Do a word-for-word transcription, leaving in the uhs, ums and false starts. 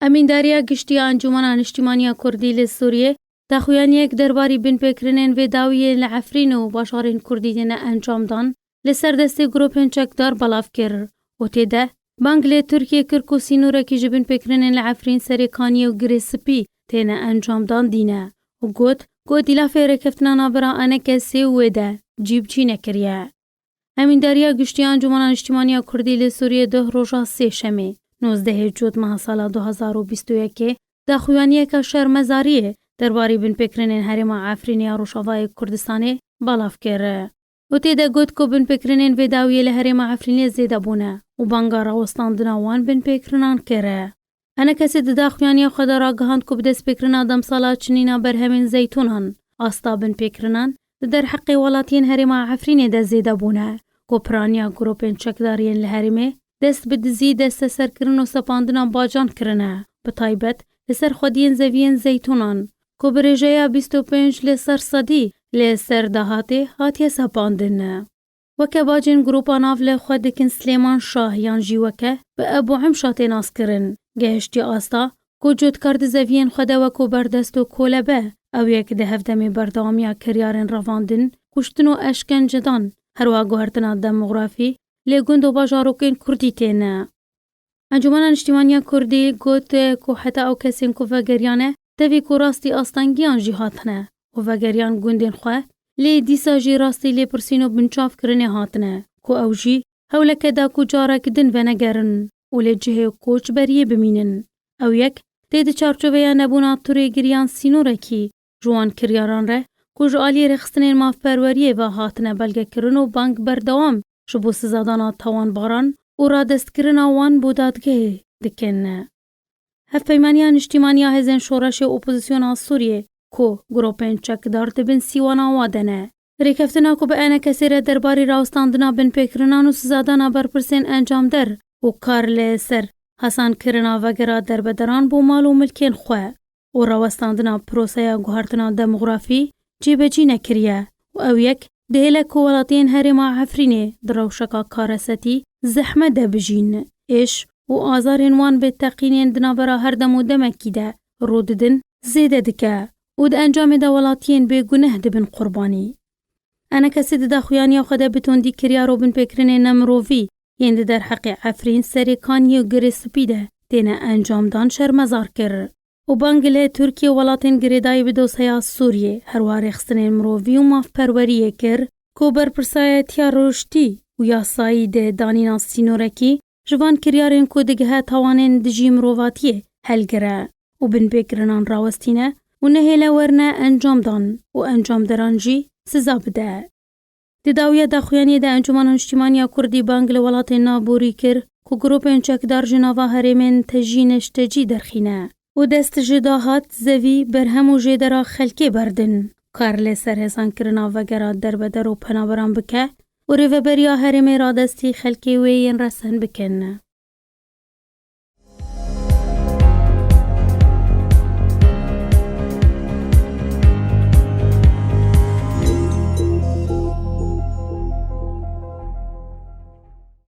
Emîndariya Giştî ya Encûmena Niştîmaniya Kurdî li Sûriyê daxuyaniyek derbarî binpêkirinên vê dawiyê li Efrîn û bajarên Kurdî têne encamdan, li ser destê grûpên çekdar belav kir û tê de bang li Tirkiyê kir ku sînorekî ji binpêkirinên li Efrîn, Serê Kaniyê û Girê Spî têne encamdan dîne û got ku îtîlafê rêkeftina navbera ENKSê û wê de cîbicî nekiriye. Emîndariya Giştî ya Encûmena Niştîmaniya Kurdî li Sûriyê duh roja sêşemê, nozdehê Cotmeha sala du hazar û bîst û yekê, daxuyaniyeke şermezariyê derbarî binpêkirinên herêma Efrînê ya Rojavayê Kurdistanê belav kir û tê de got ku binpêkirinên vê dawiyê li herêma Efrînê zêde bûne û banga rawestandina wan binpêkirinan kir. ENKSê di daxuyaniya xwe de ragihand ku bi destpêkirina demsala çinîna berhemên zeytûnan, asta binpêkirinan di derheqê welatiyên herêma Efrînê de zêde bûne, ku piraniya grûpên çekdar yên li herêmê dest bi dizî, desteserkirin û sepandina bacan kirine, bi taybet li ser xwediyên zeviyên zeytûnan, ku bi rêjeya bîst û pênc li ser sedî li ser dahatê hatiye sepandin. Weke bacên grûpa nav li xwe dikin Silêman Şah yan jî weke bi Ebû Emşa tê naskirin, gehiştiye asta ku cotkar di zeviyên xwe de wekû berdest û kolebe, ew yek di hevdemê berdewamiya kiryarên revandin, kuştin û eşkencedan, herwiha guhertina demografî lê gund û bajarokên Kurdî têne. Encûmena Niştîmaniya Kurdî got ku heta ew kesên ku vegeriyane, tevî ku rastî astengiyan jî hatine û vegeriyan gundên xwe, lê dîsa jî rastî lêpirsîn û binçavkirinê hatine, ku ew jî hewleke da ku carek din venegerin û li cihê koçberiyê bimînin. Ew yek tê di çarçoveya nebûna tûrê giriyan sînorekî, ji wan kiryaran re ku ji aliyê rêxistinên mafperweriyê ve hatine belgekirin û bang berdewam ji bo sizadana tawanbaran û radestkirina wan bo dadgehê dikin. Hevpeymaniya Niştîmaniya Hêzên Şoreşê Opozisyona Sûriyê ku grûpên çekdar di bin sîwana wa de ne, rêkeftina ku bi ENKSê re derbarî rawestandina binpêkirinan û sizadana berpirsên encamder û kar li ser hesankirina vegera derbederan bo mal û milkên xwe û rawestandina proseya guhertina demografî cîbecî nekiriye û ew yek dihêle ku welatiyên herêma Efrînê di rewşeka karesetî zehmet de bijîn, êş û azarên wan bi teqînên di navbera her dem û demekî de rû didin zêde dike û di encamê de welatiyên bêguneh dibin qurbanî. ENKSê di daxuyaniya xwe de bi tundî kiryar û binpêkirinên nemirovî yên di derheqê Efrîn, Serê Kaniyê û Girê Spî de têne encamdan şermezar kir û bang li Tirkiye û welatên girêdayî bi dosyeya Sûriyê, herwiha rêxistinên mirovî û mafperweriyê kir ku berpirsayetiya rûştî û yasayî di danîna sînorekî ji van kiryarên ku digihe tawanên dijî mirovatiyê helgire û binpêkirinan rawestîne û nehêle werne encamdan û encamderan jî siza bide. Di dawiya daxuyaniyê de Encûmena Niştîmaniya Kurdî bang li welatên navborî kir ku grûpên çekdar ji nava herêmên tejî neştecî derxîne û dest ji dahat, zevî, berhem û jêdera xelkê berdin, kar li ser hêsankirina vegera derbeder û penaberan bike û rêveberiya herêmê radestî xelkê wê yên resen bikin.